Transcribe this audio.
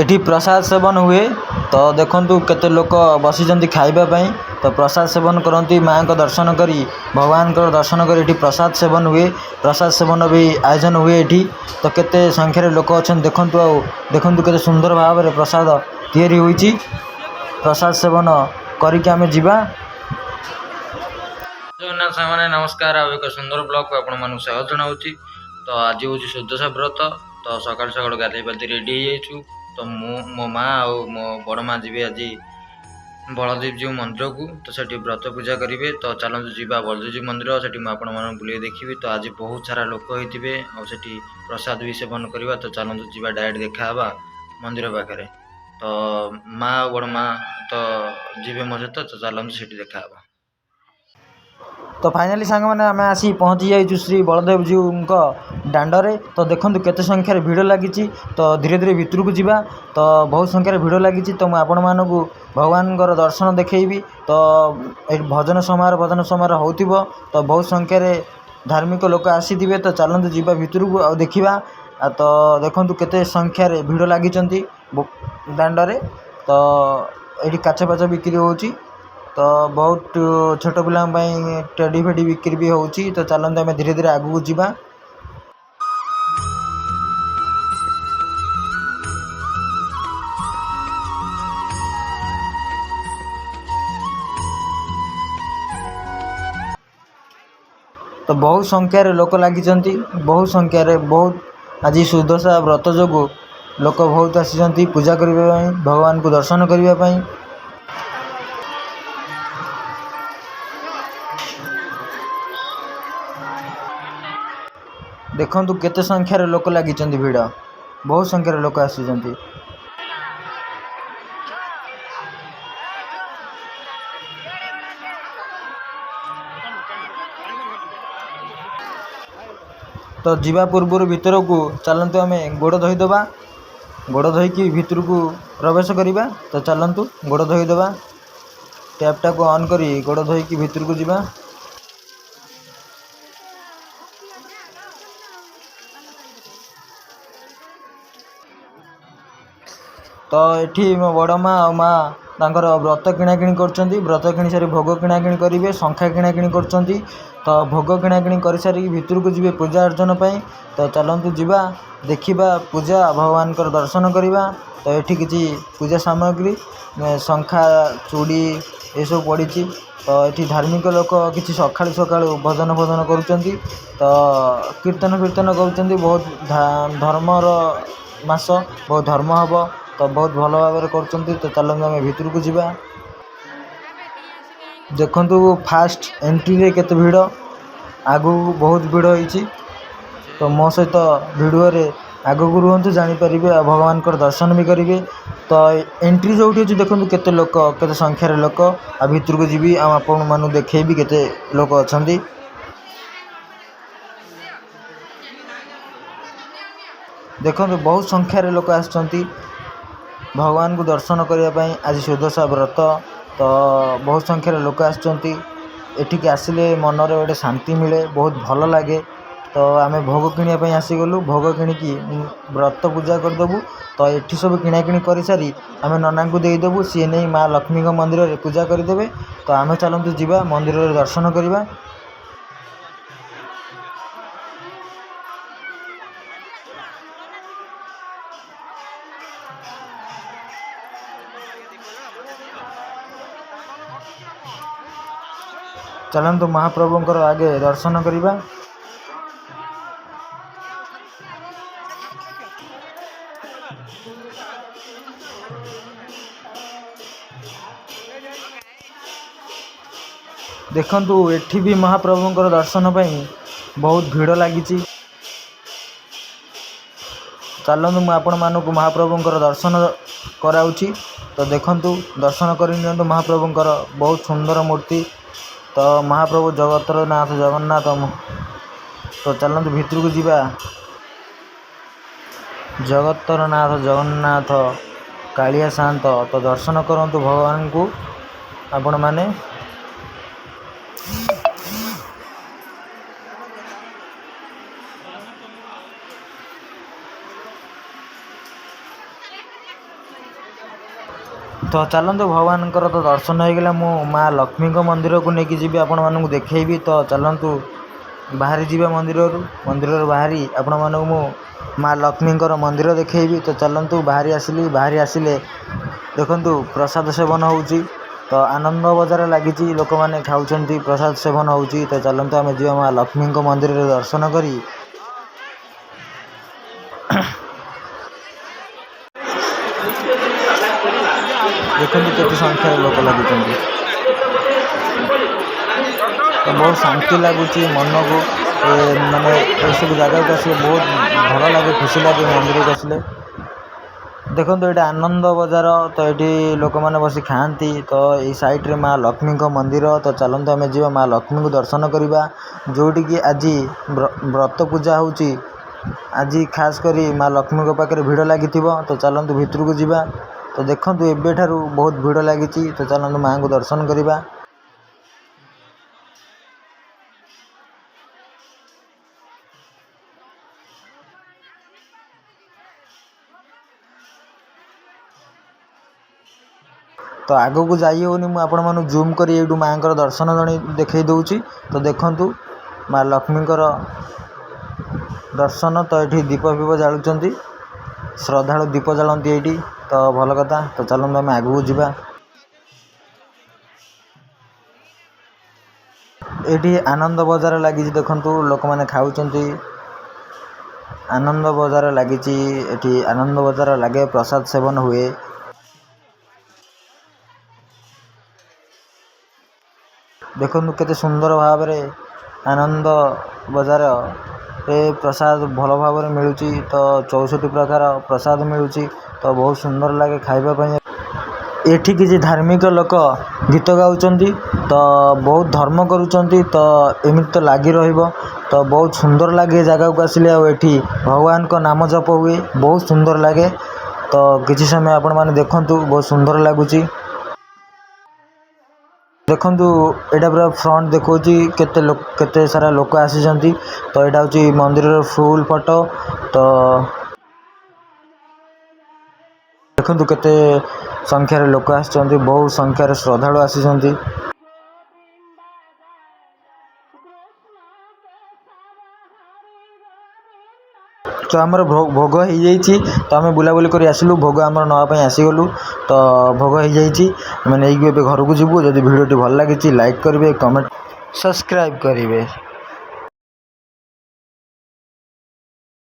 ଏଠି ପ୍ରସାଦ ସେବନ ହୁଏ। ତ ଦେଖନ୍ତୁ କେତେ ଲୋକ ବସିଛନ୍ତି ଖାଇବା ପାଇଁ। ତ ପ୍ରସାଦ ସେବନ କରନ୍ତି ମାଆଙ୍କ ଦର୍ଶନ କରି, ଭଗବାନଙ୍କର ଦର୍ଶନ କରି ଏଠି ପ୍ରସାଦ ସେବନ ହୁଏ। ପ୍ରସାଦ ସେବନ ବି ଆୟୋଜନ ହୁଏ ଏଠି। ତ କେତେ ସଂଖ୍ୟାରେ ଲୋକ ଅଛନ୍ତି ଦେଖନ୍ତୁ, ଆଉ ଦେଖନ୍ତୁ କେତେ ସୁନ୍ଦର ଭାବରେ ପ୍ରସାଦ ତିଆରି ହୋଇଛି। ପ୍ରସାଦ ସେବନ କରିକି ଆମେ ଯିବା। ଜଗନ୍ନାଥ ସାଙ୍ଗମାନେ ନମସ୍କାର। ଆଉ ଏକ ସୁନ୍ଦର ବ୍ଲଗକୁ ଆପଣମାନଙ୍କୁ ସ୍ୱାଗତ ଜଣାଉଛି। ତ ଆଜି ହେଉଛି ସୁଦଶା ବ୍ରତ। ତ ସକାଳୁ ସକାଳୁ ଗାଧୋଇ ପାଧୋଇ ରେଡ଼ି ହେଇଯାଇଛୁ। ତ ମୁଁ, ମୋ ମା ଆଉ ମୋ ବଡ଼ ମା ଯିବେ ଆଜି ବଳଦେବଜୀଉ ମନ୍ଦିରକୁ। ତ ସେଠି ବ୍ରତ ପୂଜା କରିବେ। ତ ଚାଲନ୍ତୁ ଯିବା ବଳଦେବଜୀଉ ମନ୍ଦିର, ସେଠି ମୁଁ ଆପଣମାନଙ୍କୁ ବୁଲେଇ ଦେଖିବି। ତ ଆଜି ବହୁତ ସାରା ଲୋକ ହେଇଥିବେ ଆଉ ସେଠି ପ୍ରସାଦ ବି ସେବନ କରିବା। ତ ଚାଲନ୍ତୁ ଯିବା, ଡାଇରେକ୍ଟ ଦେଖା ହେବା ମନ୍ଦିର ପାଖରେ। ତ ମା ଆଉ ବଡ଼ ମା ତ ଯିବେ ମୋ ସହିତ। ତ ଚାଲନ୍ତୁ ସେଠି ଦେଖା ହେବା। ତ ଫାଇନାଲି ସାଙ୍ଗମାନେ, ଆମେ ଆସି ପହଞ୍ଚି ଯାଇଛୁ ଶ୍ରୀ ବଳଦେବଜୀଉଙ୍କ ଦାଣ୍ଡରେ। ତ ଦେଖନ୍ତୁ କେତେ ସଂଖ୍ୟାରେ ଭିଡ଼ ଲାଗିଛି। ତ ଧୀରେ ଧୀରେ ଭିତରକୁ ଯିବା। ତ ବହୁତ ସଂଖ୍ୟାରେ ଭିଡ଼ ଲାଗିଛି। ତ ମୁଁ ଆପଣମାନଙ୍କୁ ଭଗବାନଙ୍କର ଦର୍ଶନ ଦେଖେଇବି। ତ ଏଠି ଭଜନ ସମାରୋହ ହେଉଥିବ। ତ ବହୁତ ସଂଖ୍ୟାରେ ଧାର୍ମିକ ଲୋକ ଆସିଥିବେ। ତ ଚାଲନ୍ତୁ ଯିବା ଭିତରକୁ ଆଉ ଦେଖିବା। ଆଉ ତ ଦେଖନ୍ତୁ କେତେ ସଂଖ୍ୟାରେ ଭିଡ଼ ଲାଗିଛନ୍ତି ଦାଣ୍ଡରେ। ତ ଏଇଠି କାଚ ଫାଚ ବିକ୍ରି ହେଉଛି। ତ ବହୁତ ଛୋଟ ପିଲାଙ୍କ ପାଇଁ ଟେଡି ଫେଡ଼ି ବିକ୍ରି ବି ହେଉଛି। ତ ଚାଲନ୍ତୁ ଆମେ ଧୀରେ ଧୀରେ ଆଗକୁ ଯିବା। ତ ବହୁତ ସଂଖ୍ୟାରେ ଲୋକ ଲାଗିଛନ୍ତି, ବହୁତ ସଂଖ୍ୟାରେ ବହୁତ। ଆଜି ସୁଦଶା ବ୍ରତ ଯୋଗୁଁ ଲୋକ ବହୁତ ଆସିଛନ୍ତି ପୂଜା କରିବା ପାଇଁ, ଭଗବାନଙ୍କୁ ଦର୍ଶନ କରିବା ପାଇଁ। ଦେଖନ୍ତୁ କେତେ ସଂଖ୍ୟାରେ ଲୋକ ଲାଗିଛନ୍ତି, ଭିଡ଼ ବହୁତ ସଂଖ୍ୟାରେ ଲୋକ ଆସିଛନ୍ତି। ତ ଯିବା ପୂର୍ବରୁ ଭିତରକୁ ଚାଲନ୍ତୁ ଆମେ ଗୋଡ଼ ଧୋଇଦେବା। ଗୋଡ଼ ଧୋଇକି ଭିତରକୁ ପ୍ରବେଶ କରିବା। ତ ଚାଲନ୍ତୁ ଗୋଡ଼ ଧୋଇଦେବା। ଟ୍ୟାପ୍ଟାକୁ ଅନ୍ କରି ଗୋଡ଼ ଧୋଇକି ଭିତରକୁ ଯିବା। ତ ଏଠି ମୋ ବଡ଼ ମା ଆଉ ମା ତାଙ୍କର ବ୍ରତ କିଣାକିଣି କରୁଛନ୍ତି। ବ୍ରତ କିଣି ସାରି ଭୋଗ କିଣାକିଣି କରିବେ, ଶଙ୍ଖା କିଣାକିଣି କରୁଛନ୍ତି। ତ ଭୋଗ କିଣାକିଣି କରିସାରିକି ଭିତରକୁ ଯିବେ ପୂଜା ଅର୍ଚ୍ଚନା ପାଇଁ। ତ ଚାଲନ୍ତୁ ଯିବା, ଦେଖିବା ପୂଜା, ଭଗବାନଙ୍କର ଦର୍ଶନ କରିବା। ତ ଏଠି କିଛି ପୂଜା ସାମଗ୍ରୀ, ଶଙ୍ଖା, ଚୁଡ଼ି ଏସବୁ ପଡ଼ିଛି। ତ ଏଠି ଧାର୍ମିକ ଲୋକ କିଛି ସକାଳୁ ସକାଳୁ ଭଜନ ଫଜନ କରୁଛନ୍ତି, ତ କୀର୍ତ୍ତନ ଫୀର୍ତ୍ତନ କରୁଛନ୍ତି। ବହୁତ ଧର୍ମର ମାସ, ବହୁତ ଧର୍ମ ହେବ, ତ ବହୁତ ଭଲ ଭାବରେ କରୁଛନ୍ତି। ତ ଚାଲନ୍ତୁ ଆମେ ଭିତରକୁ ଯିବା। ଦେଖନ୍ତୁ ଫାଷ୍ଟ ଏଣ୍ଟ୍ରିରେ କେତେ ଭିଡ଼, ଆଗକୁ ବହୁତ ଭିଡ଼ ହେଇଛି। ତ ମୋ ସହିତ ଭିଡ଼ିଓରେ ଆଗକୁ ରୁହନ୍ତୁ, ଜାଣିପାରିବେ ଆଉ ଭଗବାନଙ୍କର ଦର୍ଶନ ବି କରିବେ। ତ ଏଣ୍ଟ୍ରି ଯେଉଁଠି ଅଛି, ଦେଖନ୍ତୁ କେତେ ଲୋକ, କେତେ ସଂଖ୍ୟାରେ ଲୋକ। ଆଉ ଭିତରକୁ ଯିବି ଆଉ ଆପଣମାନଙ୍କୁ ଦେଖେଇବି କେତେ ଲୋକ ଅଛନ୍ତି। ଦେଖନ୍ତୁ ବହୁତ ସଂଖ୍ୟାରେ ଲୋକ ଆସିଛନ୍ତି ଭଗବାନଙ୍କୁ ଦର୍ଶନ କରିବା ପାଇଁ। ଆଜି ସୁଦଶା ବ୍ରତ, ତ ବହୁତ ସଂଖ୍ୟାରେ ଲୋକ ଆସିଛନ୍ତି। ଏଠିକି ଆସିଲେ ମନରେ ଗୋଟେ ଶାନ୍ତି ମିଳେ, ବହୁତ ଭଲ ଲାଗେ। ତ ଆମେ ଭୋଗ କିଣିବା ପାଇଁ ଆସିଗଲୁ। ଭୋଗ କିଣିକି ବ୍ରତ ପୂଜା କରିଦେବୁ। ତ ଏଠି ସବୁ କିଣାକିଣି କରିସାରି ଆମେ ନନାଙ୍କୁ ଦେଇଦେବୁ, ସିଏ ନେଇ ମା ଲକ୍ଷ୍ମୀଙ୍କ ମନ୍ଦିରରେ ପୂଜା କରିଦେବେ। ତ ଆମେ ଚାଲନ୍ତୁ ଯିବା, ମନ୍ଦିରରେ ଦର୍ଶନ କରିବା। ଚାଲନ୍ତୁ ମହାପ୍ରଭୁଙ୍କର ଆଗେ ଦର୍ଶନ କରିବା। ଦେଖନ୍ତୁ ଏଠି ବି ମହାପ୍ରଭୁଙ୍କର ଦର୍ଶନ ପାଇଁ ବହୁତ ଭିଡ଼ ଲାଗିଛି। ଚାଲନ୍ତୁ ମୁଁ ଆପଣମାନଙ୍କୁ ମହାପ୍ରଭୁଙ୍କର ଦର୍ଶନ କରାଉଛି। ତ ଦେଖନ୍ତୁ, ଦର୍ଶନ କରି ନିଅନ୍ତୁ ମହାପ୍ରଭୁଙ୍କର ବହୁତ ସୁନ୍ଦର ମୂର୍ତ୍ତି। ତ ମହାପ୍ରଭୁ ଜଗତର ନାଥ ଜଗନ୍ନାଥ। ତ ଚାଲନ୍ତୁ ଭିତରକୁ ଯିବା। ଜଗତର ନାଥ ଜଗନ୍ନାଥ କାଳିଆ ସାଆନ୍ତ। ତ ଦର୍ଶନ କରନ୍ତୁ ଭଗବାନଙ୍କୁ ଆପଣମାନେ। ତ ଚାଲନ୍ତୁ, ଭଗବାନଙ୍କର ତ ଦର୍ଶନ ହେଇଗଲା। ମୁଁ ମା ଲକ୍ଷ୍ମୀଙ୍କ ମନ୍ଦିରକୁ ନେଇକି ଯିବି, ଆପଣମାନଙ୍କୁ ଦେଖେଇବି। ତ ଚାଲନ୍ତୁ ବାହାରି ଯିବା ମନ୍ଦିରରୁ। ମନ୍ଦିରରୁ ବାହାରି ଆପଣମାନଙ୍କୁ ମୁଁ ମା ଲକ୍ଷ୍ମୀଙ୍କର ମନ୍ଦିର ଦେଖେଇବି। ତ ଚାଲନ୍ତୁ, ବାହାରି ଆସିଲି। ବାହାରି ଆସିଲେ ଦେଖନ୍ତୁ ପ୍ରସାଦ ସେବନ ହେଉଛି। ତ ଆନନ୍ଦ ବଜାର ଲାଗିଛି, ଲୋକମାନେ ଖାଉଛନ୍ତି, ପ୍ରସାଦ ସେବନ ହେଉଛି। ତ ଚାଲନ୍ତୁ ଆମେ ଯିବା ମା ଲକ୍ଷ୍ମୀଙ୍କ ମନ୍ଦିରରେ ଦର୍ଶନ କରି। ଦେଖନ୍ତୁ କେତେ ସଂଖ୍ୟାରେ ଲୋକ ଲାଗିଛନ୍ତି। ତ ବହୁତ ଶାନ୍ତି ଲାଗୁଛି ମନକୁ। ମାନେ ଏସବୁ ଜାଗାକୁ ଆସିଲେ ବହୁତ ଭଲ ଲାଗେ, ଖୁସି ଲାଗେ ମନ୍ଦିରକୁ ଆସିଲେ। ଦେଖନ୍ତୁ, ଏଇଟା ଆନନ୍ଦ ବଜାର। ତ ଏଠି ଲୋକମାନେ ବସି ଖାଆନ୍ତି। ତ ଏଇ ସାଇଡ଼ରେ ମା ଲକ୍ଷ୍ମୀଙ୍କ ମନ୍ଦିର। ତ ଚାଲନ୍ତୁ ଆମେ ଯିବା, ମା ଲକ୍ଷ୍ମୀଙ୍କୁ ଦର୍ଶନ କରିବା, ଯେଉଁଠିକି ଆଜି ବ୍ରତ ପୂଜା ହେଉଛି। ଆଜି ଖାସ୍ କରି ମା ଲକ୍ଷ୍ମୀଙ୍କ ପାଖରେ ଭିଡ଼ ଲାଗିଥିବ। ତ ଚାଲନ୍ତୁ ଭିତରକୁ ଯିବା। ତ ଦେଖନ୍ତୁ, ଏବେଠାରୁ ବହୁତ ଭିଡ଼ ଲାଗିଛି। ତ ଚାଲନ୍ତୁ ମାଆଙ୍କୁ ଦର୍ଶନ କରିବା। ତ ଆଗକୁ ଯାଇ ହେଉନି। ମୁଁ ଆପଣମାନଙ୍କୁ ଜୁମ୍ କରି ଏଇଠୁ ମାଆଙ୍କର ଦର୍ଶନ ଜଣେଇ ଦେଖେଇ ଦେଉଛି। ତ ଦେଖନ୍ତୁ ମା ଲକ୍ଷ୍ମୀଙ୍କର ଦର୍ଶନ। ତ ଏଠି ଦୀପ ଫିପ ଜାଳୁଛନ୍ତି, ଶ୍ରଦ୍ଧାଳୁ ଦୀପ ଜାଳନ୍ତି ଏଇଠି। ତ ଭଲ କଥା। ତ ଚାଲନ୍ତୁ ଆମେ ଆଗକୁ ଯିବା। ଏଇଠି ଆନନ୍ଦ ବଜାର ଲାଗିଛି। ଦେଖନ୍ତୁ, ଲୋକମାନେ ଖାଉଛନ୍ତି। ଆନନ୍ଦ ବଜାର ଲାଗିଛି ଏଠି। ଆନନ୍ଦ ବଜାର ଲାଗେ, ପ୍ରସାଦ ସେବନ ହୁଏ। ଦେଖନ୍ତୁ କେତେ ସୁନ୍ଦର ଭାବରେ ଆନନ୍ଦ ବଜାରରେ ପ୍ରସାଦ ଭଲ ଭାବରେ ମିଳୁଛି। ତ 64 ପ୍ରକାର ପ୍ରସାଦ ମିଳୁଛି। ତ ବହୁତ ସୁନ୍ଦର ଲାଗେ ଖାଇବା ପାଇଁ। ଏଠି କିଛି ଧାର୍ମିକ ଲୋକ ଗୀତ ଗାଉଛନ୍ତି। ତ ବହୁତ ଧର୍ମ କରୁଛନ୍ତି। ତ ଏମିତି ତ ଲାଗି ରହିବ। ତ ବହୁତ ସୁନ୍ଦର ଲାଗେ ଏ ଜାଗାକୁ ଆସିଲେ। ଆଉ ଏଠି ଭଗବାନଙ୍କ ନାମ ଜପ ହୁଏ, ବହୁତ ସୁନ୍ଦର ଲାଗେ। ତ କିଛି ସମୟ ଆପଣମାନେ ଦେଖନ୍ତୁ, ବହୁତ ସୁନ୍ଦର ଲାଗୁଛି। ଦେଖନ୍ତୁ, ଏଇଟା ପୁରା ଫ୍ରଣ୍ଟ ଦେଖାଉଛି, କେତେ ଲୋକ, କେତେ ସାରା ଲୋକ ଆସିଛନ୍ତି। ତ ଏଇଟା ହେଉଛି ମନ୍ଦିରର ଫୁଲ୍ ଫଟୋ। ତ ଦେଖନ୍ତୁ କେତେ ସଂଖ୍ୟାରେ ଲୋକ ଆସିଛନ୍ତି, ବହୁତ ସଂଖ୍ୟାରେ ଶ୍ରଦ୍ଧାଳୁ ଆସିଛନ୍ତି। ତ ଆମର ଭୋଗ ହେଇଯାଇଛି। ତ ଆମେ ବୁଲାବୁଲି କରି ଆସିଲୁ, ଭୋଗ ଆମର ନେବା ପାଇଁ ଆସିଗଲୁ। ତ ଭୋଗ ହେଇଯାଇଛି, ଆମେ ନେଇକି ଏବେ ଘରକୁ ଯିବୁ। ଯଦି ଭିଡ଼ିଓଟି ଭଲ ଲାଗିଛି, ଲାଇକ୍ କରିବେ, କମେଣ୍ଟ, ସବସ୍କ୍ରାଇବ୍ କରିବେ।